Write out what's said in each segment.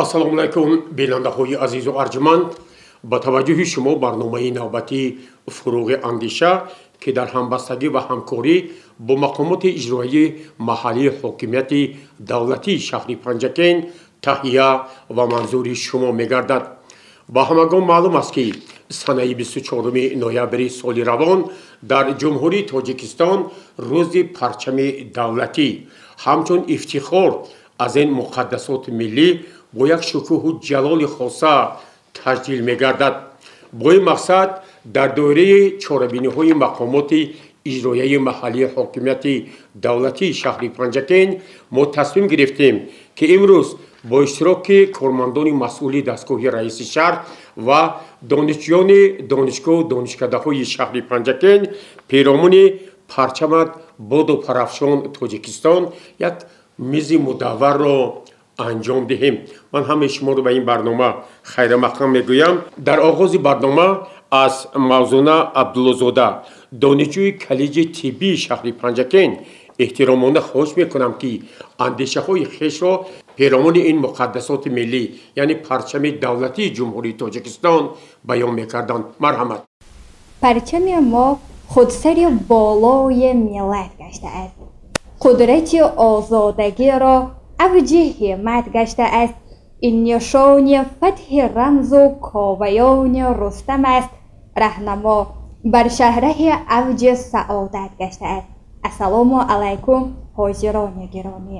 Ассалому алайкум, бинандаҳои азизу арҷманд. Ба таваҷҷӯҳи шумо барномаи навбатии «Фуруғи андеша», ки дар ҳамбастагӣ ва ҳамкорӣ бо мақомоти иҷроияи маҳаллии ҳокимияти давлатии шаҳри Панҷакент таҳия ва манзури шумо мегардад. Ба ҳамагон маълум аст, ки санаи 24 ноябри соли равон дар Ҷумҳурии Тоҷикистон Рӯзи парчами давлатӣ ҳамчун ифтихор аз ин муқаддасоти миллӣ бо як шукӯҳу ҷалоли хоса таҷлил мегардад. Бо ин мақсад дар доираи чорабиниҳои мақомоти иҷроияи маҳаллии ҳокимияти давлатии шаҳри Панҷакент мо тасмим гирифтем, ки имрӯз бо иштироки кормандони масъули дастгоҳи раиси шаҳр ва донишҷӯёни донишгоҳу донишкадаҳои шаҳри Панҷакент перомуни «Парчамат боду парафшон, Тоҷикистон» як мизи мудавварро анҷом диҳем. Ман ҳамаи шуморо ба ин барнома хайрамақдам мегӯям. Дар оғози барнома аз Мавзуна Абдуллозода, донишҷӯи коллеҷи тиббии шаҳри Панҷакент, эҳтиромона хоҳиш мекунам, ки андешаҳои хешро перомуни ин муқаддасоти миллӣ, яъне парчами давлатии Ҷумҳурии Тоҷикистон, баён мекарданд. Марҳамат. Парчами мо худсари болои миллат гаштааст, қудрати озодагиро авҷи ҳиммат гаштааст. Ин нишони фатҳи рамзу коваёни Рустам аст, раҳнамо бар шаҳраҳи авҷи саодат гаштааст. Ассалому алайкум, ҳозирони гиромӣ!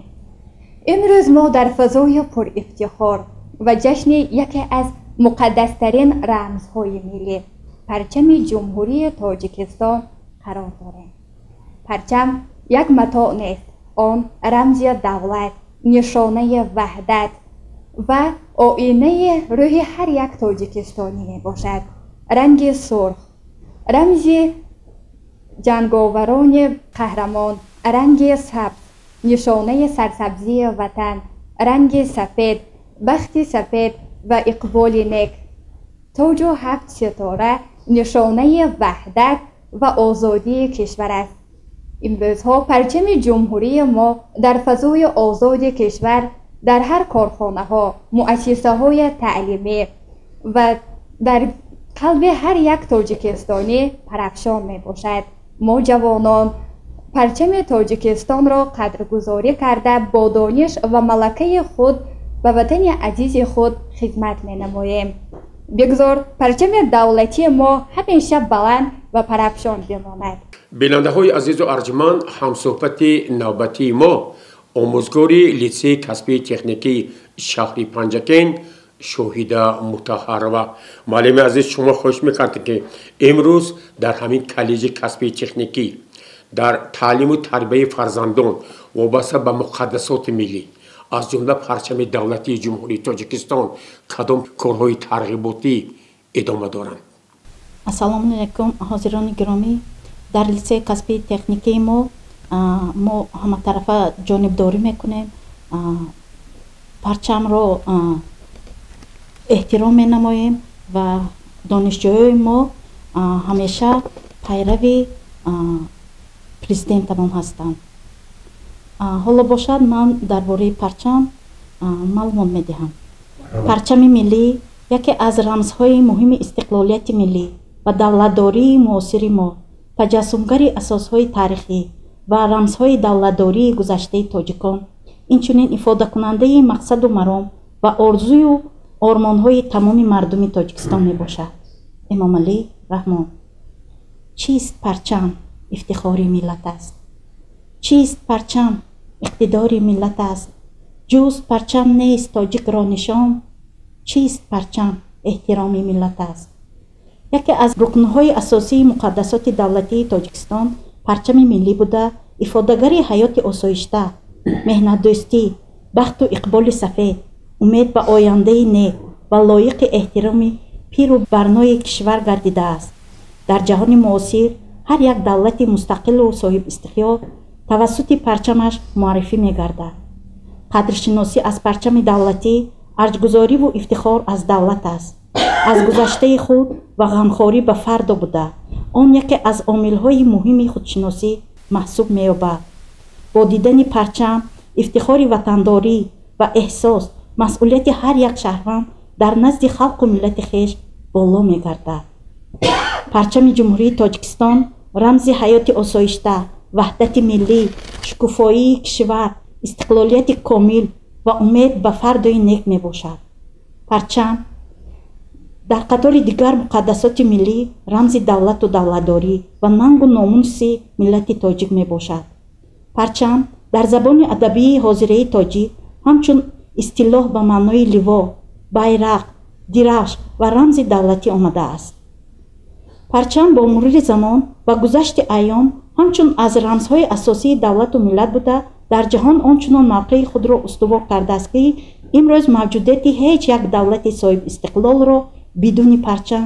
Имрӯз мо дар фазои пурифтихор ва ҷашни яке аз муқаддастарин рамзҳои миллӣ, парчами Ҷумҳурии Тоҷикистон, қарор дорем. Парчам як матоъ нест, он рамзи давлат, нишонаи ваҳдат ва оинаи рӯҳи ҳар як тоҷикистонӣ мебошад. Ранги сурх рамзи ҷанговарони қаҳрамон, ранги сабз нишонаи сарсабзии ватан, ранги сафед бахти сафед ва иқболи нек, тоҷу ҳафт ситора нишонаи ваҳдат ва озодии кишвар аст. Имрӯзҳо парчами ҷумҳурии мо дар фазои озоди кишвар, дар ҳар корхонаҳо, муассисаҳои таълимӣ ва дар қалби ҳар як тоҷикистонӣ парафшон мебошад. Мо, ҷавонон, парчами Тоҷикистонро қадргузорӣ карда, бо дониш ва малакаи худ ба ватани азизи худ хизмат менамоем. Бигзор парчами давлатии мо ҳамеша баланд ва парафшон бимонад. Бинандаҳои азизу арҷманд, ҳамсӯҳбати навбатии мо омӯзгори литсеи касбии техникии шаҳри Панҷакент Шоҳида Мутаҳарова. Муаллими азиз, шумо хоҳиш мекардем, ки имрӯз дар ҳамин коллеҷи касбии техникӣ дар таълиму тарбияи фарзандон вобаста ба муқаддасоти миллӣ, аз ҷумла парчами давлатии Ҷумҳурии Тоҷикистон, кадом корҳои тарғиботӣ идома доранд? Ассалому алайкум, ҳозирони гиромӣ! Дар литсеи касбии техникии мо ҳаматарафа ҷонибдорӣ мекунем, парчамро эҳтиром менамоем ва донишҷӯёи мо ҳамеша пайрави президентамон ҳастанд. Ҳоло бошад, ман дар бораи парчам маълумот медиҳам. Парчами миллӣ яке аз рамзҳои муҳими истиқлолияти миллӣ ва давлатдории муосири мо, таҷассумгари асосҳои таърихӣ ва рамзҳои давлатдории гузаштаи тоҷикон, инчунин ифодакунандаи мақсаду маром ва орзую ормонҳои тамоми мардуми Тоҷикистон мебошад. Эмомалӣ Раҳмон. Чист парчам? Ифтихори миллат аст. Чист парчам? Иқтидори миллат аст. Ҷуз парчам нест тоҷикро нишон. Чист парчам? Эҳтироми миллат аст. Яке аз рукнҳои асосии муқаддасоти давлатии Тоҷикистон парчами миллӣ буда, ифодагари ҳаёти осоишта, меҳнатдӯстӣ, бахту иқболи сафед, умед ба ояндаи нек ва лоиқи эҳтироми пиру барнои кишвар гардидааст. Дар ҷаҳони муосир ҳар як давлати мустақилу соҳибистиқлол тавассути парчамаш муаррифӣ мегардад. Қадршиносӣ аз парчами давлатӣ арҷгузориву ифтихор аз давлат аст, аз гузаштаи худ ва ғамхорӣ ба фардо буда, он яке аз омилҳои муҳими худшиносӣ маҳсуб меёбад. Бо дидани парчам ифтихори ватандорӣ ва эҳсос Масъулияти ҳар як шаҳрванд дар назди халқу миллати хеш боло мегардад. Парчами Ҷумҳурии Тоҷикистон рамзи ҳаёти осоишта, ваҳдати миллӣ, шукуфоии кишвар, истиқлолияти комил ва умед ба фардои нек мебошад. Парчам дар қатори дигар муқаддасоти миллӣ рамзи давлату давлатдорӣ ва нангу номуси миллати тоҷик мебошад. Парчам дар забони адабии ҳозираи тоҷик ҳамчун истилоҳ ба маънои ливо, байрақ, дирафш ва рамзи давлатӣ омадааст. Парчам бо мурури замон ва гузашти айём ҳамчун аз рамзҳои асосии давлату миллат буда, дар ҷаҳон он чунон мавқеи худро устувор кардааст, ки имрӯз мавҷудияти ҳеҷ як давлати соҳибистиқлолро бидуни парчам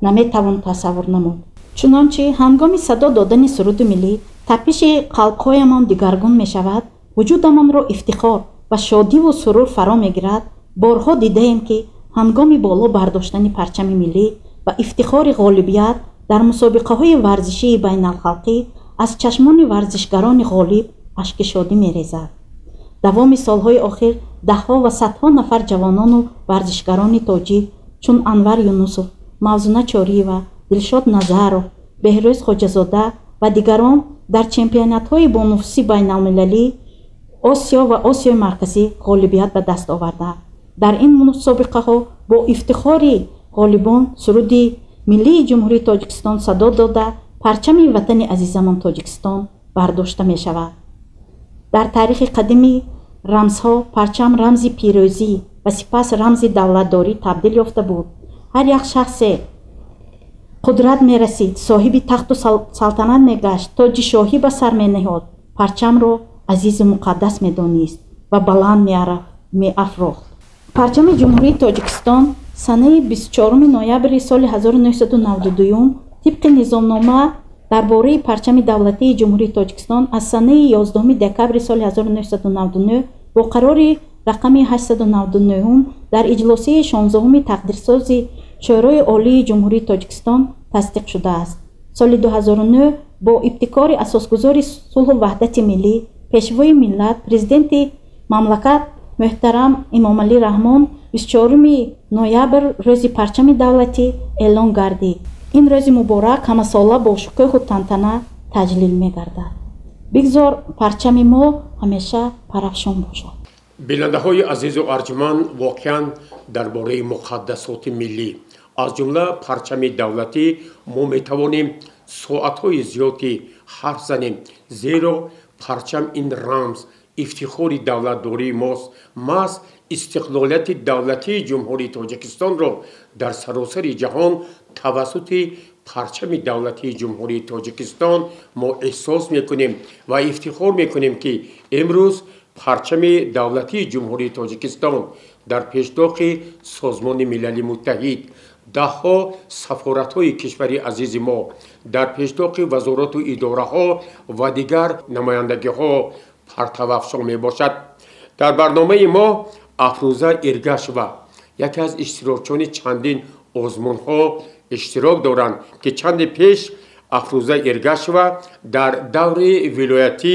наметавон тасаввур намуд. Чунончи ҳангоми садо додани суруди миллӣ тапиши қалбҳоямон дигаргун мешавад, вуҷудамонро ифтихор ва шодиву сурур фаро мегирад, борҳо дидаем, ки ҳангоми боло бардоштани парчами миллӣ ва ифтихори ғолибият дар мусобиқаҳои варзишии байналхалқӣ аз чашмони варзишгарони ғолиб ашки шодӣ мерезад. Давоми солҳои охир даҳҳо ва садҳо нафар ҷавонону варзишгарони тоҷик чун Анвар Юнусов, Мавзуна Чориева, Дилшод Назаров, Беҳрӯз Хоҷазода ва дигарон дар чемпионатҳои бонуфузи байналмилалӣ, Осиё ва Осиёи Марказӣ ғолибият ба даст оварда, дар ин мусобиқаҳо бо ифтихори ғолибон суруди миллии Ҷумҳурии Тоҷикистон садо дода, парчами ватани азизамон Тоҷикистон бардошта мешавад. Дар таърихи қадими рамзҳо парчам рамзи пирӯзӣ ва сипас рамзи давлатдорӣ табдил ёфта буд. Ҳар як шахсе қудрат мерасид, соҳиби тахту салтанат мегашт, тоҷи шоҳӣ ба сар менаҳод, парчамро азизу муқаддас медонист ва баланд меафрохт. Парчами Ҷумҳурии Тоҷикистон санаи 24 ноябри соли 1992 тибқи низомнома дар бораи парчами давлатии Ҷумҳурии Тоҷикистон аз санаи 11 декабри соли 1999 бо қарори рақами 899 дар иҷлосияи 16 тақдирсози Шӯрои Олии Ҷумҳурии Тоҷикистон тасдиқ шудааст. Соли 2009 бо ибтикори асосгузори сулҳу ваҳдати миллӣ, пешвои миллат, президенти мамлакат муҳтарам Эмомалӣ Раҳмон 24 ноябр рӯзи парчами давлатӣ эълон гардид. Ин рӯзи муборак ҳамасола бо шукӯҳу тантана таҷлил мегардад. Бигзор парчами мо ҳамеша парафшон бошад. Бинандаҳои азизу арҷманд, воқеан дар бораи муқаддасоти миллӣ, аз ҷумла парчами давлатӣ, мо метавонем соатҳои зиёде ҳарф занем, зеро парчам ин рамз ифтихори давлатдории мост. Маҳз истиқлолияти давлатии Ҷумҳурии Тоҷикистонро дар саросари ҷаҳон тавассути парчами давлатии Ҷумҳурии Тоҷикистон мо эҳсос мекунем ва ифтихор мекунем, ки имрӯз парчами давлатии Ҷумҳурии Тоҷикистон дар пешдоқи Созмони Милали Муттаҳид, даҳҳо сафоратҳои кишвари азизи мо, дар пешдоқи вазорату идораҳо ва дигар намояндагиҳо партавафшон мебошад. Дар барномаи мо Афрӯза Иргашева, яке аз иштирокчиёни чандин озмунҳо иштирок доранд, ки чанде пеш Афрӯза Иргашева дар даври вилоятӣ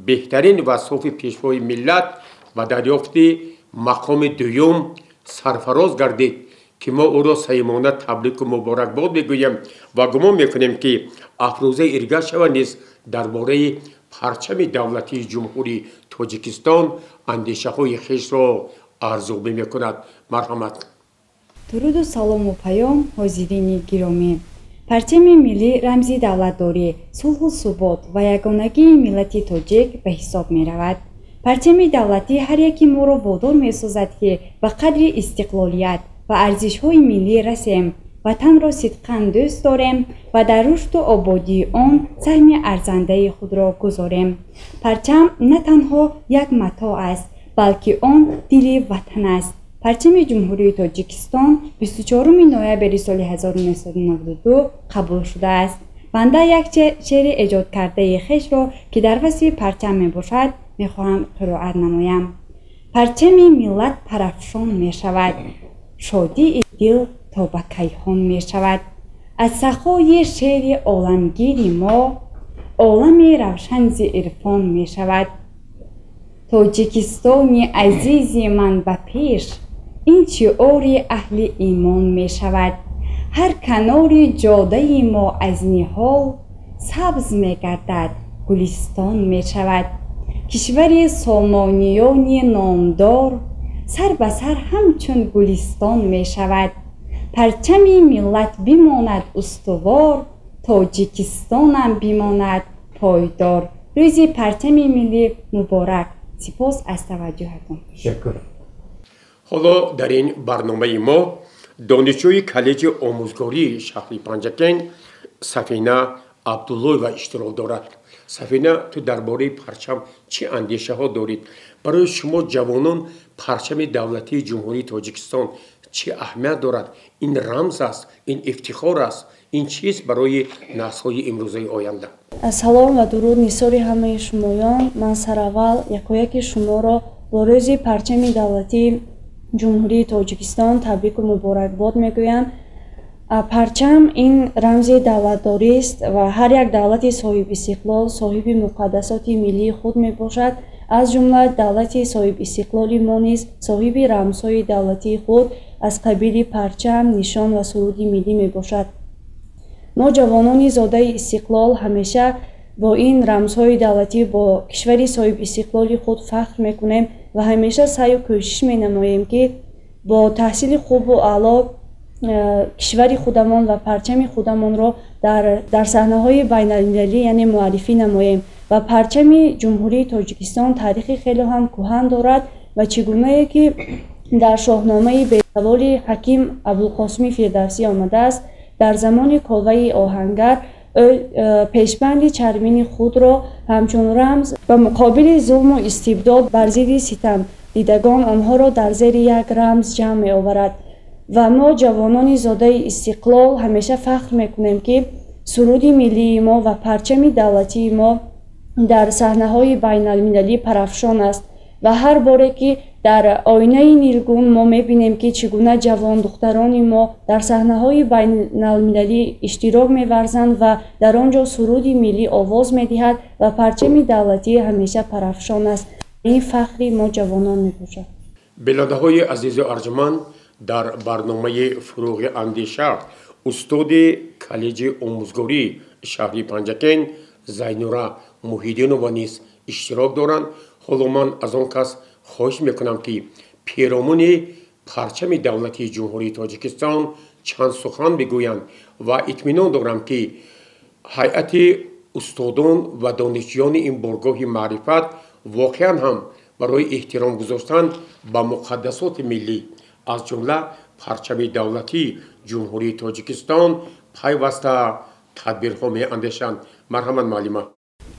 беҳтарин васофи пешвои миллат ба дарёфти мақоми дуюм сарфароз гардид, ки мо ӯро самимона табрику муборакбод мегӯем ва гумон мекунем, ки Афрӯза Иргашева низ дар бораи парчами давлатии Ҷумҳурии Тоҷикистон андешаҳои хешро арзёбӣ мекунад. Марҳамат. Дуруду салому паём, ҳозирини гиромӣ. Парчами миллӣ рамзи давлатдорӣ, сулҳу субот ва ягонагии миллати тоҷик ба ҳисоб меравад. Парчами давлатӣ ҳар яки моро водор месозад, ки ба қадри истиқлолият ва арзишҳои миллӣ расем, ватанро сидқан дӯст дорем ва дар рушду ободии он саҳми арзандаи худро гузорем. Парчам на танҳо як матоъ аст, балки он дили ватан аст. Парчами Ҷумҳурии Тоҷикистон 24 ноябри соли 1992 қабул шудааст. Банда як шеъри эҷодкардаи хешро, ки дар васфи парчам мебошад, мехоҳам қироат намоям. Парчами миллат парафшон мешавад, шодии дил то ба кайҳон мешавад. Аз сахои шеъри оламгири мо олами равшанзи ирфон мешавад. Тоҷикистони азизи ман ба пеш, ин шиори аҳли имон мешавад. Ҳар канори ҷодаи мо аз ниҳол сабз мегардад, гулистон мешавад. Кишвари сомониёни номдор сар ба сар ҳамчун гулистон мешавад. Парчами миллат бимонад устувор, Тоҷикистонам бимонад пойдор. Рӯзи парчами миллӣ муборак. Сипос аз таваҷҷӯҳатон. Ташаккур. Ҳоло дар ин барномаи мо донишҷӯи коллеҷи омӯзгории шаҳри Панҷакент Сафина Абдуллоева иштирок дорад. Сафина, ту дар бораи парчам чӣ андешаҳо дорид? Барои шумо ҷавонон парчами давлатии Ҷумҳурии Тоҷикистон чӣ аҳамият дорад? Ин рамз аст, ин ифтихор аст, ин чист барои наслҳои имрӯзаи оянда? Салом ва дуруд нисори ҳамаи шумоён. Ман сараввал якояки шуморо бо рӯзи парчами давлатии Ҷумҳурии Тоҷикистон табрику муборакбод мегӯям. Парчам ин рамзи давлатдорист ва ҳар як давлати соҳибистиқлол соҳиби муқаддасоти миллии худ мебошад. Аз ҷумла давлати соҳибистиқлоли мо низ соҳиби рамзҳои давлатии худ аз қабили парчам, нишон ва суруди миллӣ мебошад. Мо ҷавонони зодаи истиқлол ҳамеша бо ин рамзҳои давлатӣ, бо кишвари соҳибистиқлоли худ фахр мекунем ва ҳамеша саъю кӯшиш менамоем, ки бо таҳсили хубу аъло кишвари худамон ва парчами худамонро дар саҳнаҳои байналмилалӣ, яъне муаррифӣ намоем. Ва парчами Ҷумҳурии Тоҷикистон таърихи хеле ҳам кӯҳан дорад ва чӣ гунае ки дар шоҳномаи безаволи ҳаким Абулқосими Фирдавсӣ омадааст, дар замони Коваи Оҳангар ӯ пешбанди чармини худро ҳамчун рамз ба муқобили зулму истибдод бар зидди ситам дидагон онҳоро дар зери як рамз ҷамъ меоварад. Ва мо ҷавонони зодаи истиқлол ҳамеша фахр мекунем, ки суруди миллии мо ва парчами давлатии мо дар саҳнаҳои байналмилалӣ парафшон аст. Ва ҳар боре ки дар оинаи нилгун мо мебинем, ки чӣ гуна ҷавондухтарони мо дар саҳнаҳои байналмилалӣ иштирок меварзанд ва дар он ҷо суруди миллӣ овоз медиҳад ва парчами давлатӣ ҳамеша парафшон аст. Ин фахри мо ҷавонон мебошад. Бинандаҳои азизу арҷманд, дар барномаи Фурӯғи андеша устоди коллеҷи омӯзгории шаҳри Панҷакент Зайнура Муҳиддинова низ иштирок доранд. Ҳоло ман аз он кас хоҳиш мекунам, ки перомуни парчами давлатии Ҷумҳурии Тоҷикистон чанд сухан бигӯянд ва итминон дорам, ки ҳайати устодон ва донишҷӯёни ин боргоҳи маърифат воқеан ҳам барои эҳтиром гузоштан ба муқаддасоти миллӣ, аз ҷумла парчами давлатии Ҷумҳурии Тоҷикистон, пайваста тадбирҳо меандешанд. Марҳамат, муаллима.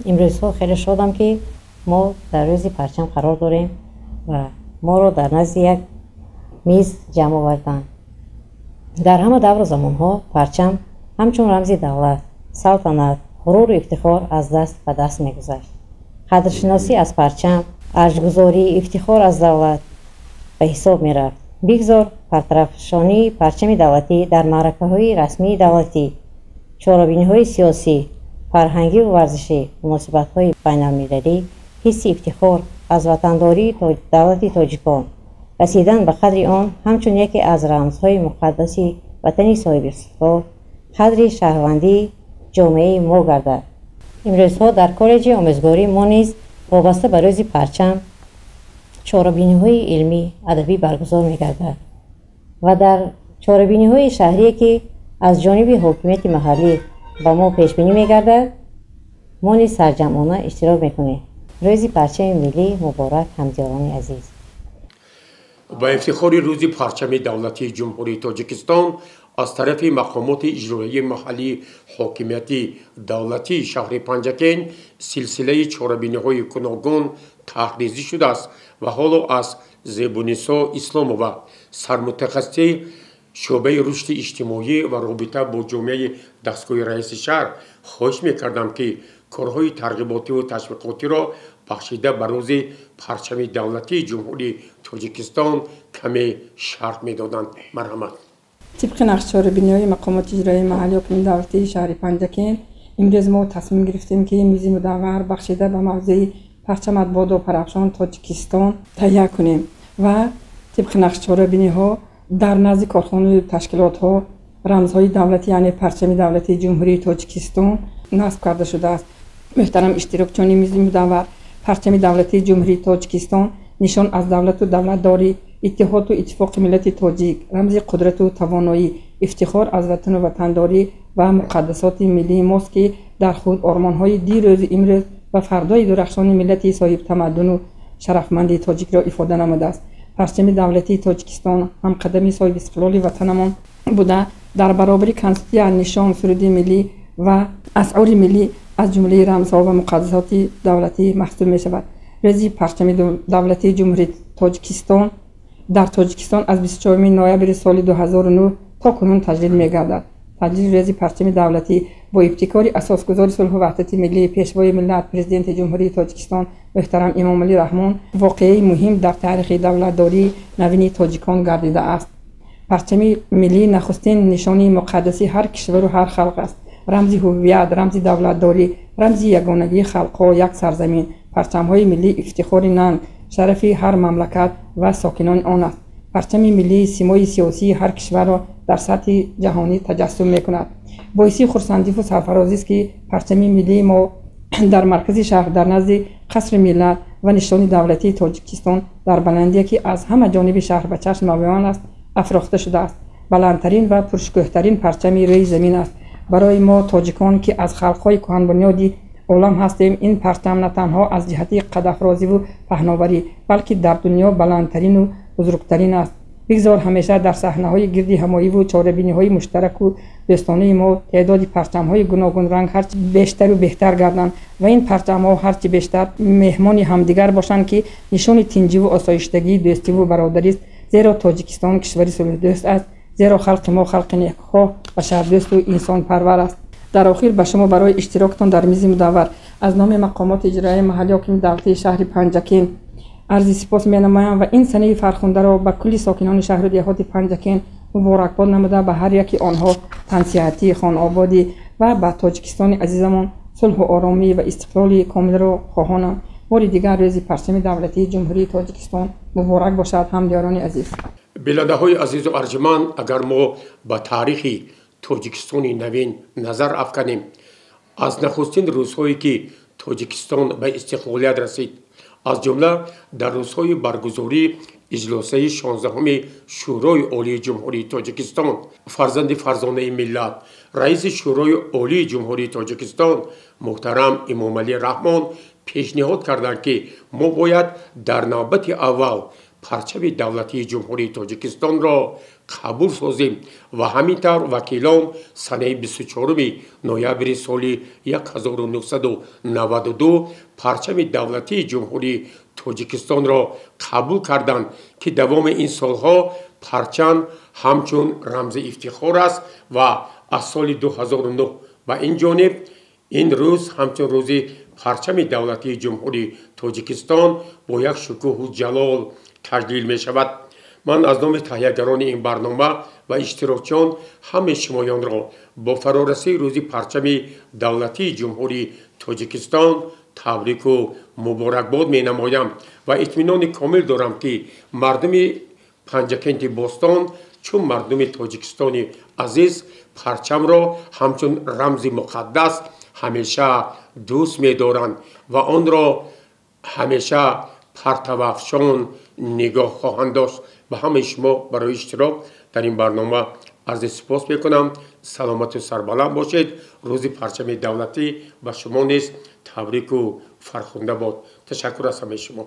Имрӯзҳо хеле шодам, ки мо дар рӯзи парчам қарор дорем ва моро дар назди як миз ҷамъ оварданд. Дар ҳама давру замонҳо парчам ҳамчун рамзи давлат, салтанат, ғуруру ифтихор аз даст ба даст мегузашт. Қадршиносӣ аз парчам, арҷгузорӣ, ифтихор аз давлат ба ҳисоб мерафт. Бигзор партарафшонии парчами давлатӣ дар маъракаҳои расмии давлатӣ, чорабиниҳои сиёсӣ, фарҳангиву варзишӣ, муносибатҳои байналмилалӣ, ҳисси ифтихор аз ватандории давлати тоҷикон, расидан ба қадри он ҳамчун яке аз рамзҳои муқаддаси ватани соҳибистиқлол, қадри шаҳрвандии ҷомеаи мо гардад. Имрӯзҳо дар коллеҷи омӯзгорӣ мо низ вобаста ба рӯзи парчам чорабиниҳои илмӣ адабӣ баргузор мегардад ва дар чорабиниҳои шаҳрие, ки аз ҷониби ҳокимияти маҳаллӣ ба мо пешбинӣ мегардад, мо низ сарҷамъона иштирок мекунем. Рӯзи парчами миллӣ муборак, ҳамдиёрони азиз. Ба ифтихори рӯзи парчами давлатии Ҷумҳурии Тоҷикистон аз тарафи мақомоти иҷроияи маҳаллии ҳокимияти давлатии шаҳри Панҷакент силсилаи чорабиниҳои гуногун таҳризӣ шудааст ва ҳоло аз Зебунисо Исломова, сармутахассиси шӯъбаи рушди иҷтимоӣ ва робита бо ҷомеаи дастгоҳи раиси шаҳр, хоҳиш мекардам, ки корҳои тарғиботиву ташвиқотиро бахшида ба рӯзи парчами давлатии Ҷумҳурии Тоҷикистон каме шарҳ медоданд. Марҳамат. Тибқи нақшчорабиниҳои мақомоти иҷроияи маҳаллии ҳокимияти давлатии шаҳри Панҷакент, имрӯз мо тасмим гирифтем, ки мизи мудаввар бахшида ба мавзӯи парчамат бодо парафшон Тоҷикистон таҳия кунем ва тибқи нақшчорабиниҳо дар назди корхонаи ташкилотҳо рамзҳои давлатӣ, яъне парчами давлатии Ҷумҳурии Тоҷикистон насб карда шудааст. Муҳтарам иштирокчиёни мизи мудаввар, парчами давлатии Ҷумҳурии Тоҷикистон нишон аз давлату давлатдорӣ, иттиҳоду иттифоқи миллати тоҷик, рамзи қудрату тавоноӣ, ифтихор аз ватану ватандорӣ ва муқаддасоти миллии мост, ки дар худ ормонҳои дирӯзу имрӯз ва фардои дурахшони миллати соҳибтамаддуну шарафманди тоҷикро ифода намудааст. Парчами давлатии Тоҷикистон ҳамқадами соҳибистиқлоли ватанамон буда, дар баробари конститутсия, нишон, суруди миллӣ ва асъори миллӣ аз ҷумлаи рамзҳо ва муқаддасоти давлатӣ маҳсуб мешавад. Рӯзи парчами давлатии Ҷумҳурии Тоҷикистон дар Тоҷикистон аз 24 ноябри соли 2009 то кунун таҷлил мегардад. Таҷлили рӯзи парчами давлатӣ бо ибтикори асосгузори сулҳу ваҳдати миллӣ, пешвои миллат, Президенти Ҷумҳурии Тоҷикистон муҳтарам Эмомалӣ Раҳмон воқеаи муҳим дар таърихи давлатдории навини тоҷикон гардидааст. Парчами миллӣ нахустин нишони муқаддаси ҳар кишвару ҳар халқ аст. Рамзи ҳуввият, рамзи давлатдорӣ, рамзи ягонагии халқҳо, як сарзамин. Парчамҳои миллӣ ифтихори нанг, шарафи ҳар мамлакат ва сокинони он аст. Парчами миллӣ симои сиёсии ҳар кишварро дар сатҳи ҷаҳонӣ таҷассум мекунад. Боиси хурсандиву сарфарозист, ки парчами миллии мо дар маркази шаҳр, дар назди қасри миллат ва нишони давлатии Тоҷикистон дар баландие, ки аз ҳама ҷониби шаҳр ба чашм мавён аст, афрохта шудааст. Баландтарин ва пуршукӯҳтарин парчами рӯи замин аст. Барои мо тоҷикон, ки аз халқҳои кӯҳанбунёди олам ҳастем, ин парчам на танҳо аз ҷиҳати қадафрозиву паҳноварӣ, балки дар дунё баландтарину бузургтарин аст. Бигзор ҳамеша дар саҳнаҳои гирди ҳамоиву чорабиниҳои муштараку дӯстонаи мо теъдоди парчамҳои гуногунранг ҳарчи бештару беҳтар гарданд ва ин парчамҳо ҳарчи бештар меҳмони ҳамдигар бошанд, ки нишони тинҷиву осоиштагии дӯстиву бародарист. Зеро Тоҷикистон кишвари сулҳдӯст аст, зеро халқи мо халқи некхоҳ, башардӯсту инсонпарвар аст. Дар охир ба шумо барои иштироктон дар мизи мудаввар аз номи мақомоти иҷроияи маҳаллии ҳокими давлатии шаҳри Панҷакент арзи сипос менамоям ва ин санаи фархундаро ба кулли сокинони шаҳру деҳоти Панҷакент муборакбод намуда, ба ҳар яки онҳо тансиҳатӣ, хонаободӣ ва ба Тоҷикистони азизамон сулҳу оромӣ ва истиқлоли комилро хоҳонам. Бори дигар рӯзи парчами давлатии Ҷумҳурии Тоҷикистон муборак бошад, ҳамдиёрони азиз. Бинандаҳои азизу арҷуманд, агар мо ба таърихи Тоҷикистони навин назар афканем, аз нахустин рӯзҳое ки Тоҷикистон ба истиқлолият расид, аз ҷумла дар рӯзҳои баргузории иҷлосаи 16-уми Шӯрои Олии Ҷумҳурии Тоҷикистон, фарзанди фарзонаи миллат, раиси Шӯрои Олии Ҷумҳурии Тоҷикистон муҳтарам Эмомалӣ Раҳмон пешниҳод карданд, ки мо бояд дар навбати аввал парчами давлатии Ҷумҳурии Тоҷикистонро қабул созем ва ҳамин тавр вакилон санаи 24 ноябри соли 1992 парчами давлатии Ҷумҳурии Тоҷикистонро қабул карданд, ки давоми ин солҳо парчам ҳамчун рамзи ифтихор аст ва аз соли 2009 ба ин ҷониб ин рӯз ҳамчун рӯзи парчами давлатии Ҷумҳурии Тоҷикистон бо як шукӯҳу ҷалол таҷлил мешавад. Ман аз номи таҳиягарони ин барнома ва иштирокчиён ҳамаи шумоёнро бо фарорасии рӯзи парчами давлатии Ҷумҳурии Тоҷикистон табрику муборакбод менамоям ва итминони комил дорам, ки мардуми Панҷакенти бостон чун мардуми Тоҷикистони азиз парчамро ҳамчун рамзи муқаддас ҳамеша дӯст медоранд ва онро ҳамеша партавафшон нигоҳ хоҳанд дошт. Ба ҳамаи шумо барои иштирок дар ин барнома арзи сипос мекунам. Саломату сарбаланд бошед. Рӯзи парчами давлатӣ ба шумо низ табрику фархунда бод. Ташаккур аз ҳамаи шумо.